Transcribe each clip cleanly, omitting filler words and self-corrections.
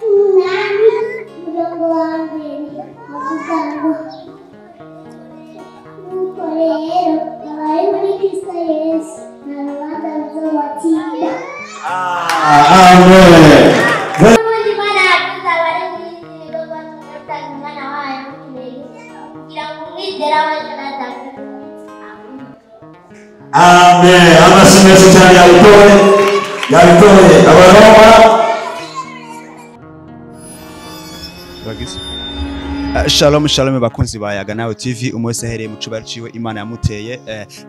8 umurongo wa mbere avuga ngo nuko rero abari muri Kristo Yesu nta rubanza ruzobatsinda. Amen. N'ubundi Imana yavuze abari muri isi nibwo rwatumye itanga umwana wayo w'ikinege kugira ngo umwizera wese ntazapfe. Amen. Amashyi menshi cyane yabitoye, yabitoye. Abaroma. Shalom shalom bakunzi ba Yaga Nawe TV, umwe wese ahereye mu cubahiro ciwe Imana yamuteye.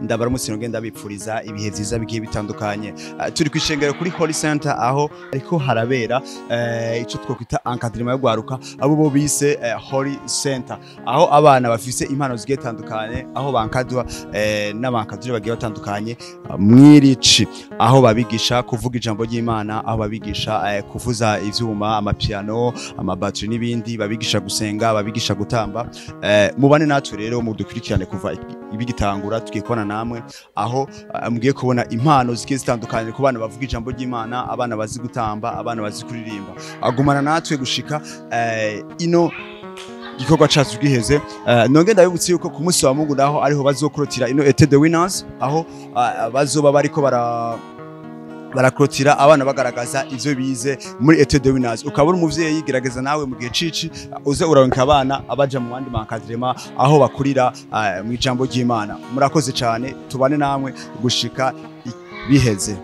Ndabaramutse ngenda bipfuriza ibihe vyiza bigiye bitandukanye. Turi kwishengero kuri Holy Center aho ariko harabera ico twokwita encadrement yo gwaruka abo bo bise Holy Center, aho abana bafise impano zigiye zitandukanye, aho bankadwa n'abankadure bagiye batandukanye mwirici, aho babigisha kuvuga ijambo ry'Imana, aho babigisha kuvuza ivyuma, amapiano, amabatterie n'ibindi, babigisha gusenga, babigisha gutamba. Mubane natwe rero mudukurikirane kuva ibigitangura, tugiye kubona namwe aho mugiye kubona impano zigiye zitandukanye ku bana bavuga ijambo ry'Imana, abana bazi gutamba, abana bazi kuririmba. Agumana natwe gushika ino gikorwa cacu giheze. Nonge ndabibutse yuko ku munsi wa Mungu naho ariho bazokurotira ino Ete the Winners, aho bazoba bariko barakrotira abana bagaragaza ivyo bize muri Ete the Winners. Ukaba uri umuvyeyi, gerageza nawe mu gihe cici uze uraronka abana abaja mu bandi mankadrema aho bakurira mu ijambo ry'Imana. Murakoze cyane, tubane namwe gushika biheze.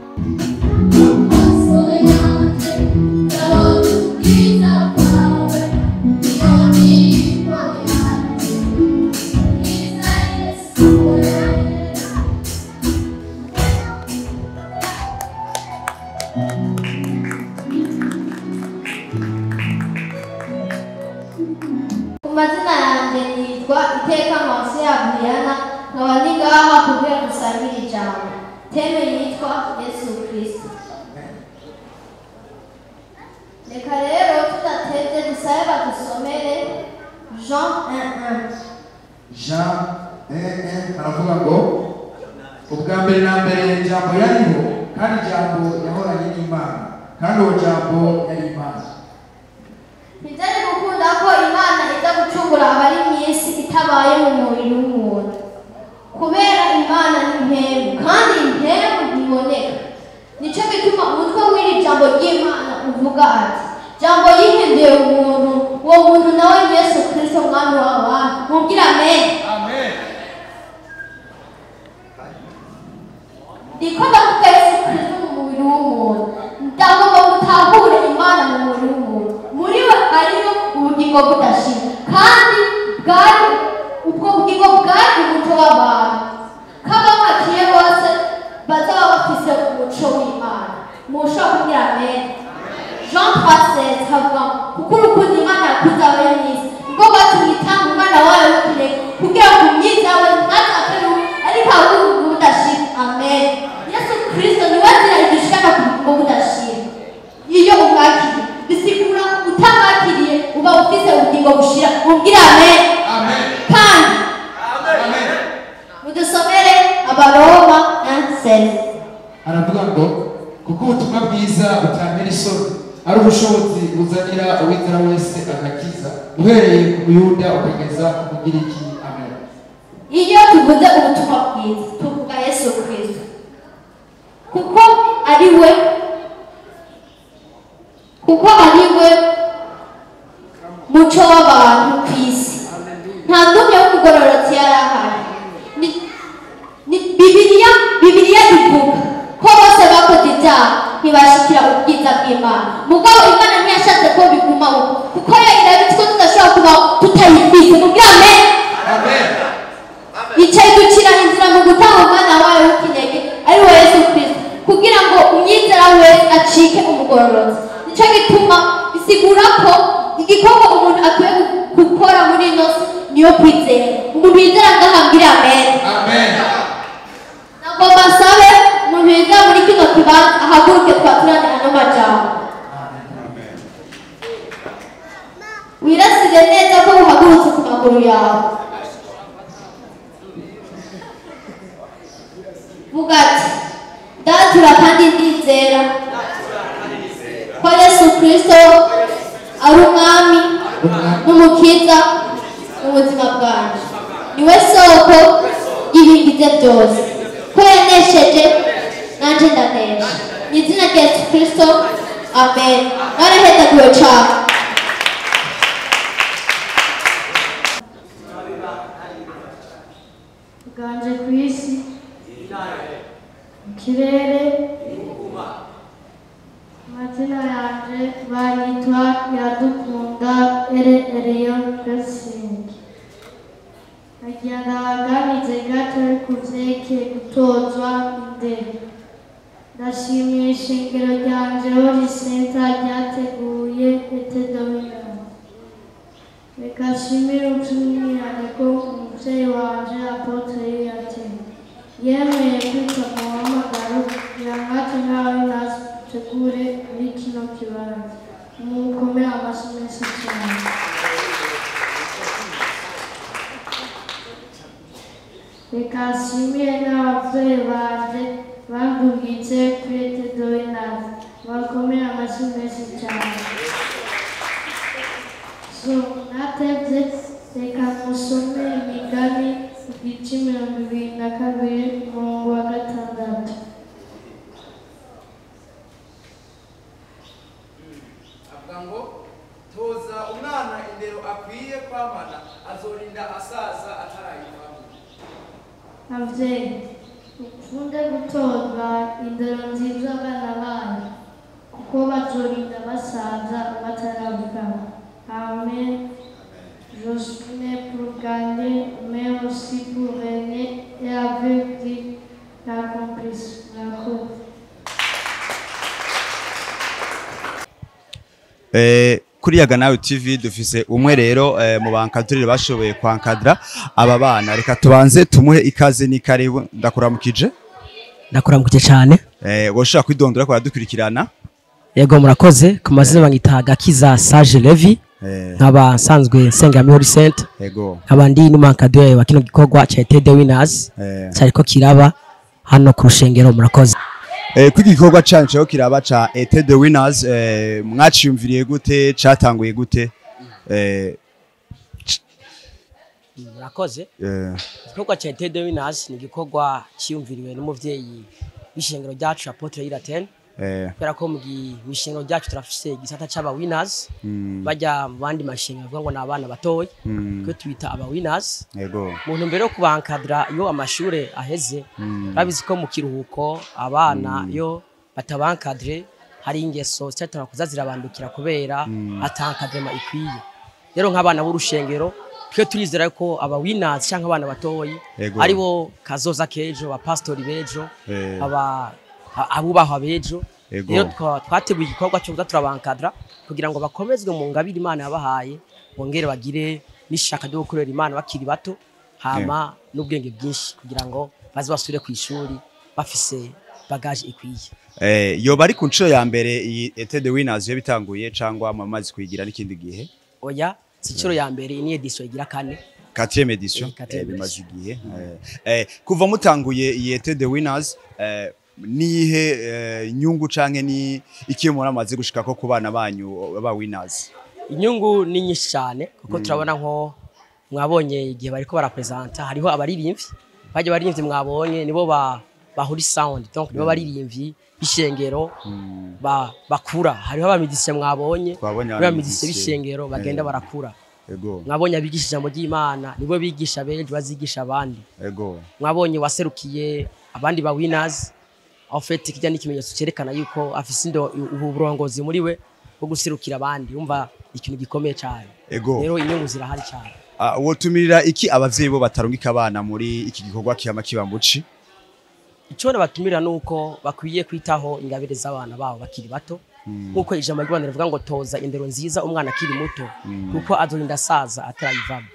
Ku mazina yanjye nitwa Iteka Mansi ya Briana, nkaba ndi ngaha kugira dusangire ijambo. Teme yitwa Yesu Kristo. Reka rero tudatevye dusabe badusomere Jean 1:1. Jean 1:1 aravuga ngo ubwa mbere na mbere jambo yariho, kandi jambo yahoranye n'Imana, kandi uwo jambo yari Imana. Ntibyari gukunda ko Imana iza gucungura abari mw'isi itabaye mu mubiri w'umuntu, kubera Imana ni impemu kandi impemu ntiboneka. Nico gituma umutwe w'iri jambo ry'Imana uvuga ati jambo yihinduye umuntu, uwo muntu nawe ni Yesu Kristo mwami w'abantu. Mubwire amen. Ndiko ndavuga Yesu Kristo mu mubiri w'umuntu, ndagomba gutahure Imana mu mubiri w'umuntu. Muri we hariyo ubugingo budashira, kandi bwari ubwo bugingo bwari umuco w'abantu. K'abamwakiye bose bazaba bafise umuco w'Imana. Mushobora kumbwira amen. Jean 3:16 havuga ngo kuko urukundo Imana yakunze abari mw'isi nibwo rwatumye itanga umwana wayo w'ikinege kugira ngo umwizera wese ntazapfe rubi ariko ahabwe ubugingo budashira. Amen. Yesu Kristo niwe nzira idushikana ku bugingo budashira. Iyo umwakiriye bisigura utamwakiriye uba ufise ubugingo bushira. Mubwire amen. Kandi mudusomere Abaroma 1:16. Aravuga ngo kuko ubutumwa bwiza butantera isoni, ari ubushobozi buzanira uwizera wese agakiza, uhereye ku Muyuda ukageza ku Mugiriki. Amen. Iyo tuvuze ubutumwa bwiza tuvuga Yesu Kristo, kuko ari we, kuko ari we muco w'abantu ku isi. Nta n'umwe w'umugororotsi yari ahari. Bibiliya ivuga ko bose bakoze ibyaha ntibashikira ubwiza bw'Imana. Mugabo Imana ntiyashatse ko biguma uko, kuko yo irabizi ko tudashobora kubaho tutayifise. Mubwire amen. Yicaye ducira inzira mu gutanga umwana wayo w'ikinege ari we Yesu Kristo, kugira ngo umwizera wese acike umugororotsi. Nico gituma bisigura ko igikorwa umuntu akwiye gukora muri ino si niyo kwizera. Umuntu yizera ngahambire amen. Nagomba nsabe umuntu yizera muri kino kibanza ahaguruke twaturane ano majambo. Wirasire neza ko uhagurutse ku maguru yawe. Vuga ati ndatura kandi ndizera ko Yesu Kristo Ari umwami n'umukiza mu buzima bwanjye. Niwe soko y'ibingize byose. Ko yanesheje nanjye ndanesha. Mu izina rya Yesu Kristo, amen. Narahezagiwe cyane. Uganje ku isi, mu kirere, amazina yanjye banyitwa Iradukunda Ere Eriyo Blessing. Nagira ndabaganize gato ku vyerekeye gutozwa indero. Ndashimiye ishengero ryanje Holy Center ryateguye Été de Winners. Reka nshimire by'umwihariko umuvyeyi wanje Apôtre Yatene yemeye kwita mu muhamagaro kugira ngo natwe nk'aba-winners dutegure muri kino kibanza. Mukomere amashyi menshi cyane. Reka nshimire n'abavyeyi banje bandungitse kuri Été de Winners. Bakomere amashyi menshi cyane. So natevye, reka musome Imigani igice 22 umurongo wa 6. Avuga ngo toza umwana indero akwiye kwamana, azorinda asaza atarayivamo. Abavyeyi, mukunde gutoza indero nziza abana banyu, kuko bazorinda basaza batarabivamo. Amen. Je suis né pour gagner, mais aussi pour régner et avec lui l'accomplissement. Kuri Yaga Nawe TV dufise umwe rero mu bankadurire bashoboye kwankadra aba bana. Reka tubanze tumuhe ikaze n'ikaribu. Ndakuramukije. Ndakuramukije cyane. Woshobora kwidondora ko aradukurikirana? Yego, murakoze. Ku mazina banyita Gakiza Sage Levi, nkaba nsanzwe nsenga muri Holy Center. Nkaba ndi n'umuankadurire wa kino gikorwa ca Été de Winners cyariko kiraba hano ku rushengero. Murakoze. Kwiki gikorwa canyu cyo kiraba ca Été de Winners, mwaciyumviriye gute? Catanguye gute? Murakoze. Igikorwa ca Été de Winners ni igikorwa ciyumviriwe n'umuvyeyi w'ishengero ryacu Apôtre Iraten, kubera ko mu ishengero ryacu turafise igisata c'aba winners. Bajya mu bandi mashengero bavuga ngo ni abana batoya, twe tubita aba winners. Mu ntumbero yo kubankadra iyo amashure aheze, babizi ko mu kiruhuko abana iyo batabankadre hari ingeso zicatanga kuza zirabandukira kubera atankadrema ikwiye. Rero nk'abana b'urushengero twe turizera ko aba winners canke abana batoyi aribo kazoza kejo, abapastori bejo, aba abubahwa bejo. Rero twateguye igikorwa cyo kuza turabankadra kugira ngo bakomezwe mu ngabire Imana yabahaye, bongere bagire n'ishaka ryo gukorera Imana bakiri bato, hama n'ubwenge bwinshi kugira ngo baze basubire ku ishuri bafise bagage ikwiye. Yoba ari ku nshuro ya mbere iyi Été de Winners yo bitanguye, cangwa mwamaze kuyigira n'ikindi gihe? Oya, si inshuro ya mbere, iyi ni édition igira kane. Quatrième édition. Quatrième Bimaze igihe. Kuva mutanguye iyi Été de Winners, nihe inyungu canke ni iki muramaze gushikako ku bana banyu ba winners? Inyungu ni nyinshi cyane, kuko turabona nko mwabonye igihe bariko barapresenta hariho abaririmbyi, bajya baririmbyi mwabonye nibo ba Holy Sound, donc nibo baririmbyi b'ishengero bakura. Hariho abamidisiye mwabonye, Twabonye nibo bamidisiye abamidisiye. b'ishengero bagenda barakura. Mwabonye abigisha ijambo ry'Imana, nibo bigisha benshi bazigisha abandi. Mwabonye waserukiye abandi ba winners, en fait kijya n'ikimenyetso cyerekana yuko afise ubu burongozi muri we bwo guserukira abandi. Umva, ikintu gikomeye cyane. Rero inyungu zirahari cyane. Wotumirira iki abavyeyi bo batarungika abana muri iki gikorwa kiyama kiba muci? Icyo nabatumira nuko bakwiye kwitaho ingabire z'abana babo bakiri bato, nkuko ijambo ry'Imana rivuga ngo toza indero nziza umwana akiri muto, kuko azorinda asaza atarayivamo.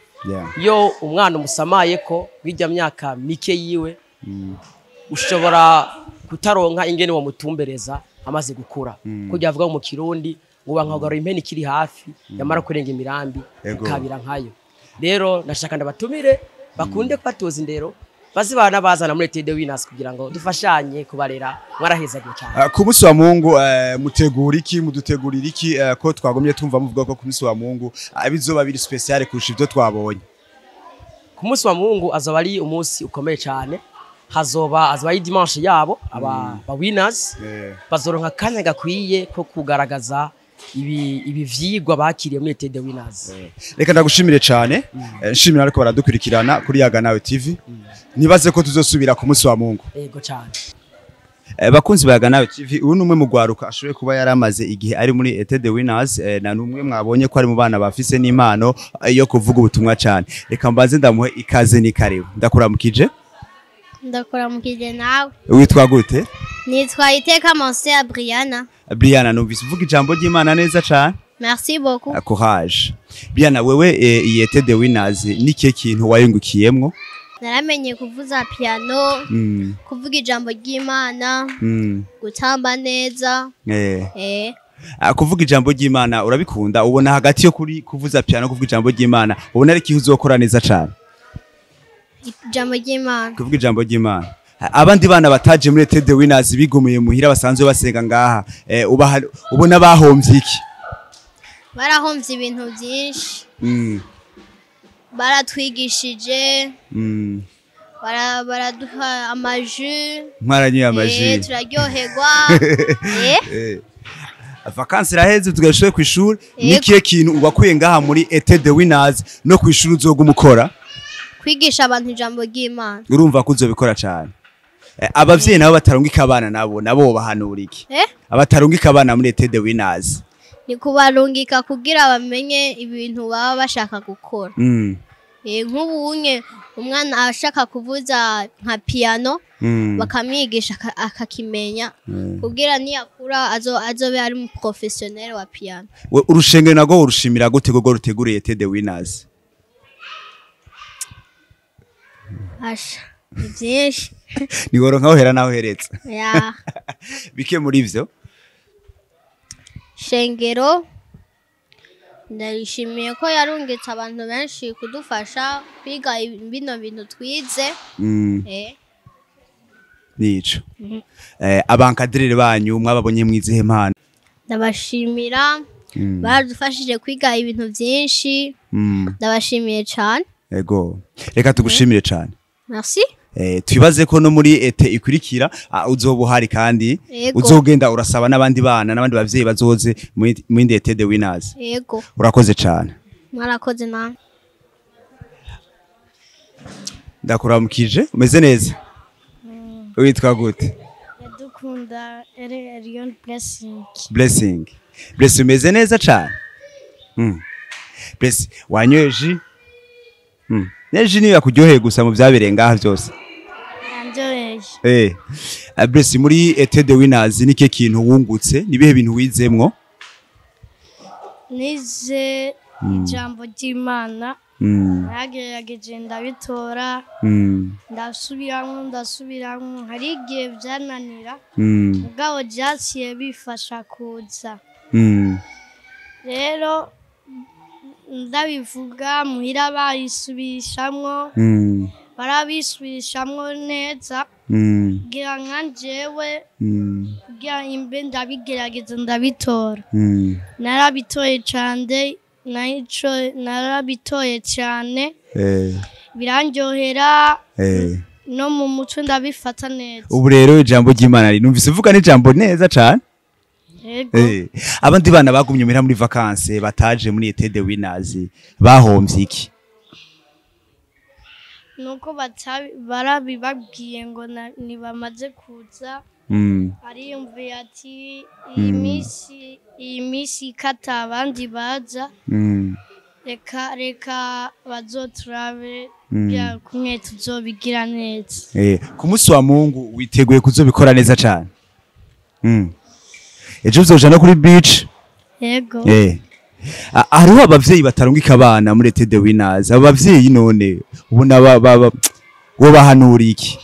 Iyo umwana umusamaye ko bijya myaka mike yiwe, ushobora kutaronka ingene wa mutumbereza amaze gukura. Kujya avuga mu Kirundi ngo bankagarura impene ikiri hafi, yamara kurenga imirambi ukabira nkayo. Rero nashaka ndabatumire bakunde kubatoza indero Bazi bana bazana muri Été des Winners kugira ngo dufashanye kubarera. Mwarahezagiwe cyane. Ku munsi wa Mungu mutegura iki, mudutegurira iki, ko twagomye tumva muvuga ko ku munsi wa Mungu bizoba biri spécial kurusha ibyo twabonye? Ku munsi wa Mungu azoba ari umunsi ukomeye cyane. Hazoba azoba ari dimanche yabo aba ba winners, bazoronka akanya gakwiye ko kugaragaza ibi vyigwa bakiriye muri Été des Winners. Reka ndagushimire cyane, nshimira ariko baradukurikirana kuri Yaga Nawe TV. Nibaze ko tuzosubira ku munsi wa Mungu. Yego cyane. Bakunzi ba Yaga Nawe TV, uyu ni umwe mu gwaruka ashoboye kuba yaramaze igihe ari muri Été des Winners, na numwe mwabonye ko ari mu bana bafise n'impano yo kuvuga ubutumwa cyane. Reka mbanze ndamuhe ikaze n'ikaribu. Ndakuramukije. Ndakuramukije nawe. Witwa gute? Nitwa Iteka Monsieur Brianna. Brianna, numvise uvuga ijambo ry'Imana neza cyane. Merci beaucoup. Courage. Brianna, wewe iyi Été des Winners ni kihe kintu wayungukiyemwo? Naramenye kuvuza piano, kuvuga ijambo ry'Imana, gutamba neza. Kuvuga ijambo ry'Imana urabikunda? Ubona hagati yo kuri kuvuza piano, kuvuga ijambo ry'Imana, ubona ari ikihe uzokora neza cyane? Ijambo ry'Imana. Kuvuga ijambo ry'Imana. Abandi bana bataje muri Été des Winners bigumiye muhira basanzwe basenga ngaha, ubona bahomvye iki? Barahomvye ibintu byinshi. Baratwigishije. Baraduha amaji. Mwaranyoye amaji. Turaryoherwa. Vacances iraheze, tugashoye ku ishuri. Nikiye kintu wakuye ngaha muri Été des Winners no ku ishuri uzoguma ukora? Kwigisha abantu ijambo ry'Imana. Urumva ko uzobikora cyane. Abavyeyi nabo batarungika abana nabo bahanura iki? Abatarungika abana muri Été des Winners. Ni kubarungika kugira bamenye ibintu baba bashaka gukora. Nk'ubunye umwana ashaka kuvuza nka piano, bakamwigisha akakimenya, kugira niyakura azobe ari mu professionnel wa piano. Urushengero nago urushimira gute gogo ruteguriye Été des Winners? Asha, ni byinshi. Ni nkaho hera naho heretse. Ya. Bike muri ivyo. Shengero ndayishimiye ko yarungitse abantu benshi kudufasha kwiga bino bintu twize. Nico. Abankadrire banyu mwababonye mwizihe mpano? Ndabashimira, baradufashije kwiga ibintu byinshi. Ndabashimiye cyane. Ego. Reka tugushimire cyane. Merci. Twibaze ko no muri été ikurikira uzoba uhari kandi uzogenda urasaba n'abandi bana n'abandi bavyeyi bazoze muri Été des Winners. Yego. Urakoze cyane. Mwarakoze namwe. Ndakuramukije, umeze neza? Witwa gute? Ndadukunda Elion Blessing. Blessing. Blessing, umeze neza cyane? Blessing, wanyoye ji? Neji niyo yakuryoheye gusa mu byabereye ngaha byose. Yanjyoheye. Blessing, muri Été des Winners ni kihe kintu wungutse? Ni bihe bintu wizemwo? Nize ijambo ry'Imana. Nagerageje ndabitora, ndasubiramwo, hari igihe byananira, mugabo byaciye bifasha kuza. Rero ndabivuga muhira bayisubishamwo, barabisubishamwo neza, kugira nka jewe, kugira imbe ndabigerageza ndabitora. Narabitoye cyane, narabitoye cyane, birandyohera, no mu mutwe ndabifata neza. Ubu rero ijambo ry'Imana numvise uvuga n'ijambo neza cyane. Abandi bana bagumye muhira muri vacances bataje muri Été des Winners bahomvye iki? Nuko barabibabwiye ngo nibamaze kuza, ariyumviye ati iyi minsi ikata abandi baza, reka bazoturabe kumwe tuzobigira neza. Ku munsi wa Mungu witeguye kuzobikora neza cyane? Ejo uzoja no kuri beach? Yego. Hariho abavyeyi batarungika abana muri Été des Winners. Abo bavyeyi none ubona bo bahanura iki?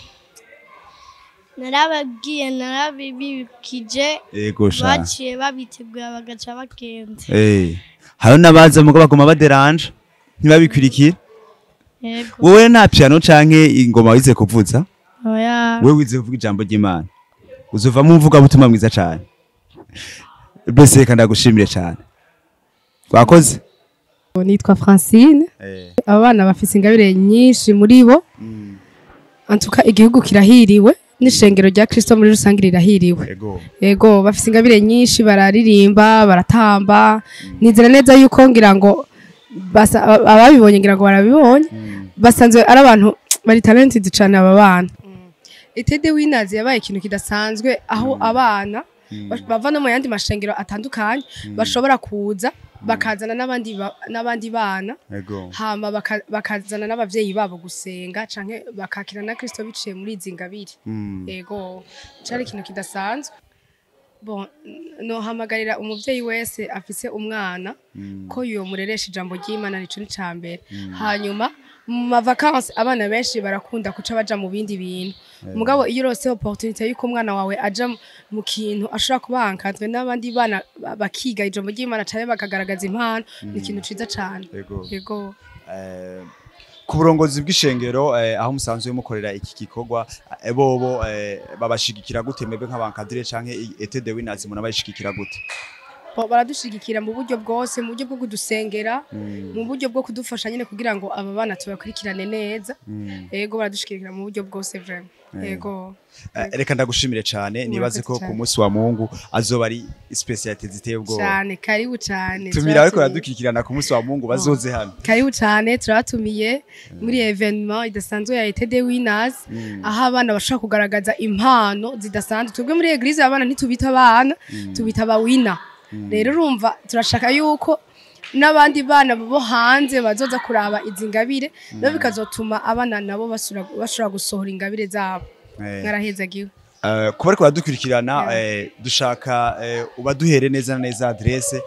Narababwiye, narabibikije. Yego sha. Baciye babitegura bagaca bagenda. Hariho n'abaza mugo baguma baderanje ntibabikwirikira. Yego. Wowe nta piano canke ingoma wize kuvuza? Oya. Wewe wize kuvuga ijambo ry'Imana. Uzovamo umuvuga butumwa mwiza cyane. Blessé, reka ndagushimire cyane. Wakoze? Nitwa Francine. Aba bana bafise ingabire nyinshi muri bo. Antuka igihugu kirahiriwe n'ishengero rya Kristo muri rusange rirahiriwe. Ego. Yego, bafise ingabire nyinshi, bararirimba, baratamba. Nizera neza yuko ngira ngo ababibonye ngira ngo barabibonye. Basanzwe ari abantu bari talented cyane aba bana. Été des Winners yabaye ikintu kidasanzwe aho abana bava no mu yandi mashengero atandukanye bashobora kuza bakazana n'abandi bana. Ego. Hama bakazana n'abavyeyi babo gusenga canke bakakira na Kristo biciye muri izi ngabire. Yego, cari ikintu kidasanzwe. Bon, no hamagarira umuvyeyi wese afise umwana ko yomureresha ijambo ry'Imana, nico ni cambere. Hanyuma mu ma vacances abana benshi barakunda kuca baja mu bindi bintu. Mugabo iyo urose opportunité yuko umwana wawe aja mu kintu ashobora kuba encadré n'abandi bana bakiga ijambo ry'Imana canke bakagaragaza impano, ni ikintu ciza cane. Ego. Yego. Ku burongozi bw'ishengero aho musanzwe mukorera iki gikorwa, bobo babashigikira gute mwebwe nk'aba encadreurs canke Été des Winners munabashigikira gute? Bo baradushigikira mu buryo bwose, mu buryo bwo kudusengera, mu buryo bwo kudufasha nyine kugira ngo aba bana tubakurikirane neza. Yego, baradushigikira mu buryo bwose vraiment. Yego. Reka ndagushimire cyane, nibaze ko Murakoze ku cyane. munsi wa Mungu azoba ari spécialité ziteye ubwoba. Cyane, karibu cyane. Tumira ariko Turabatumiye. radukikirana ku munsi wa Mungu bazoze hano. Karibu cyane, turabatumiye muri événement idasanzwe ya Été des Winners, aho abana bashobora kugaragaza impano zidasanzwe. Twebwe muri église abana ntitubita abana, tubita aba winner. Rero urumva turashaka yuko n'abandi bana bo hanze bazoza kuraba izi ngabire, nabo bikazotuma abana nabo bashobora gusohora ingabire zabo. Mwarahezagiwe. Kuba ariko baradukurikirana, dushaka ubaduhere neza na neza adresse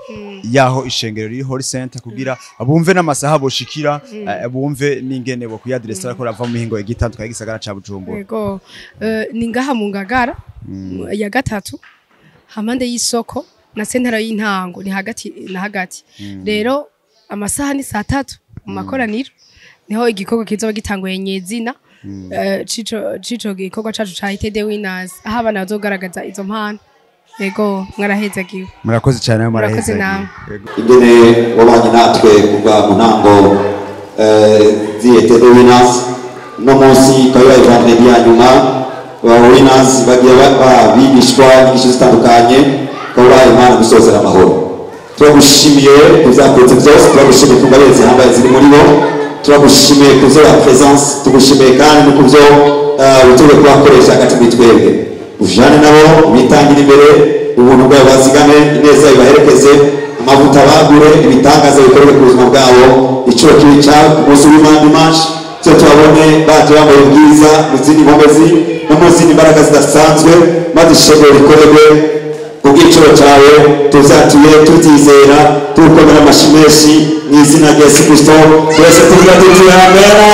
yaho ishengero riri, Holy Center, kugira bumve n'amasaha boshikira, bumve n'ingene bo kuyadresse ariko rava mu mihingo igitandukanye y'igisagara ca Bujumbura. Yego, ni ngaha mu Ngagara ya gatatu, hampande y'isoko na sentara y'intango, ni hagati na hagati. Rero amasaha ni 3:00 mu makoraniro, niho igikorwa kizoba gitanguye nyezina cico gikorwa cacu ca Été des Winners, aho abana bazogaragaza izo mpano. Yego, mwarahezagiwe. Murakoze cyane. Murakoze. Murahezagiwe. Namwe. Yego. Ingene wabanye natwe kuva mu ntango z'iyi Été des Winners, no munsi ikaba ibaye vendredi ya nyuma, ba winners bagiye bigishwa inyigisho zitandukanye, ukaba ubahaye Imana gusozera amahoro. Turagushimiye ku byakoretse byose, turagushimiye ku ngabire zihambaye ziri muri bo, turagushimiye ku byo ya présence, tugushimiye kandi no ku byo witeguye kubakoresha hagati muri twebwe. Ujane nabo, bitangire imbere, ubuntu bwawe bazigame, ineza ibaherekeze, amavuta bagure, ibitangaza bikorerwe ku buzima bwabo. Iciro kibi cyawe ku munsi w'Imana dimanche cyo tubabone baje bambaye ubwiza mu zindi nkomezi no mu zindi mbaraga zidasanzwe, maze ishengero rikorerwe ku bw'iciro cyawe. Tuzatuye tubyizera, tugukomera amashyi menshi mu izina rya Yesu Kristo. Twese tuvuga tuti amena.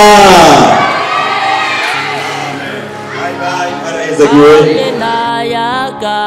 Bye bye, mwarahezagiwe. Nayaga.